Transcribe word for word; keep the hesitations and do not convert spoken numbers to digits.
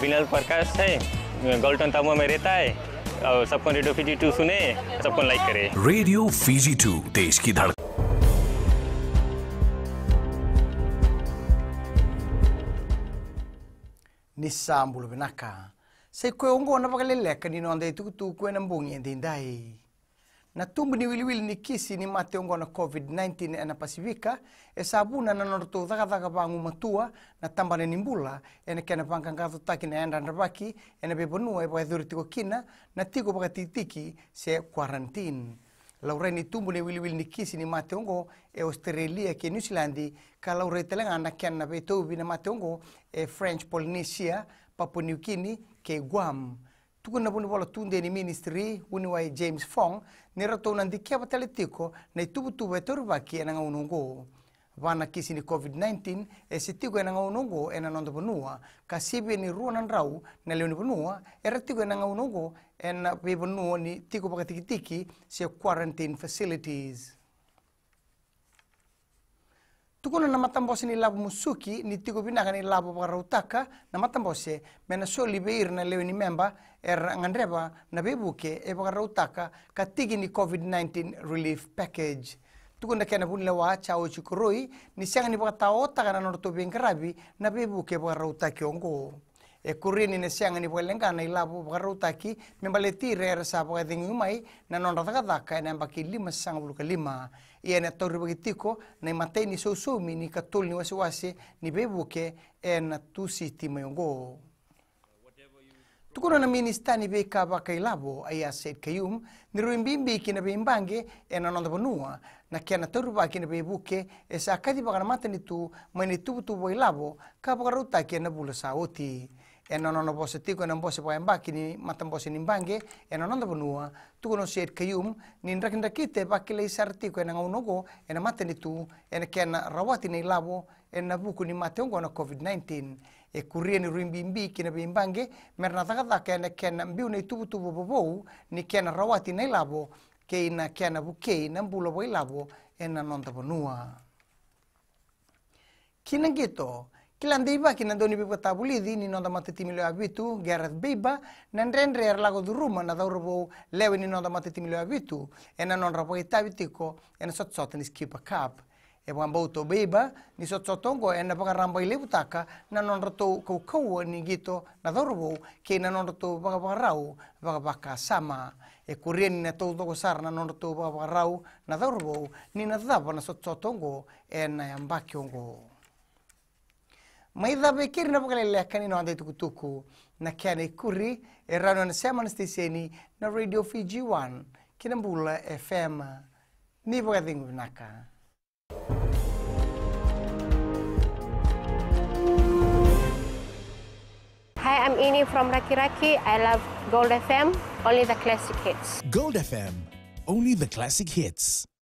विनल प्रकाश है, गोल्डन तमुआ में रहता है और सबको रेडियो फिजी टू सुने, सबको लाइक करे। रेडियो फिजी टू, देश की धड़कन। Ni sa bula vinaka. Sa i koya oqo na vakaleleka ni noda itukutuku ena bogi edaidai. Na tubu ni wiliwili ni kisi ni mate oqo na COVID nineteen ena Pasifika e sa vuna na nodratou cakacaka vagumatua na tabana ni bula ena kena vaqaqacotaki na yadrayadravaki ena veivanua e vakayacori tiko kina na tiko vakatikitiki se quarantine. Laurai ni tubu ni wiliwili ni kisi ni mate oqo e Australia kei Niusiladi, ka laurai tale ga na kena veitauvi na mate oqo e French Polynesia, Papua New Guinea kei Guam. Tukuna na vunivola tudei ni ministry, vuniwai James Fong, ni ratou na dikeva tale tiko na ituvatuva e taurivaki ena gauna oqo. Va na kisi ni COVID nineteen e se tiko ena gauna oqo ena noda vanua, ka sivia ni rua na drau na lewe ni vanua era tiko ena gauna oqo ena veivanua ni tiko vakatikitiki se quarantine facilities. Tukuna na matabose ni lavo musuki ni tiko vinaka na ilavo vakarautaka na matabose me na soli vei ira na lewe ni memba era gadreva na veivuke e vakarautaka ka tiki ni COVID nineteen relief package. Tukuna na kena vunilewa Chao Chikoroi ni sega ni vakataotaka na nodratou veiqaravi na veivuke vakarautaki oqo. E kuria ni na sega ni vakaleqa na ilavo vakarautaki me baleti ira era sa vakacegugi mai na nodra cakacaka ena yabaki limasagavulu ka lima. Ia ena taurivaki tiko na imatai ni sausaumi ni katolu ni wasewase ni veivuke ena Tusiti mai oqo. Tukuna na minisita ni veika vakailavo, Aiyaz Sayed-Khaiyum, ni rui bibi ki na veibaqe ena noda vanua na kena taurivaki na veivuke e sa kacivaka na matanitu mai na ituvatuva ilavo ka vakarautaki ena vula sa oti. Ena nona vosa tiko ena bose vakayabaki ni matabose ni baqe ena noda vanua, tukuna o Sayed-Khaiyum ni drakidrakita e vakilai sara tiko ena gauna oqo ena matanitu ena kena rawati na ilavo ena vuku ni mate oqo na COVID nineteen. E kuria ni rui bibi ki na veibaqe me ra na cakacaka ena kena biu na ituvatuva vovou ni kena rawati na ilavo kei na kena vukei na bula vakailavo ena noda vanua. Ki na qito, kila deivaki na dauniveivakatavulici ni noda matatimi lewe vitu, Gareth Baber, na dredre era lako curuma na cauravou lewe ni noda matatimi lewe vitu ena nodra vakaitavi tiko ena sotasota ni Skipper Cup. E vakabauta o Baber ni sotasota oqo ena vakarabailevutaka na nodratou kaukauwa ni qito na cauravou kei na nodratou vakavakarau vakavakasama. E kuria ni na taucoko sara na nodratou vakavakarau na cauravou ni na cava na sotasota oqo ena yabaki oqo. Mai cava e keri na vakaleleka ni noda itukutuku. Na kena ikuri e rawa ni o na sema na siteseni na Radio Fiji One kei na Bula F M. Ni vakacegu vinaka. Hi, I'm Ini from Rakiraki. I love Gold F M, only the classic hits. Gold F M, only the classic hits.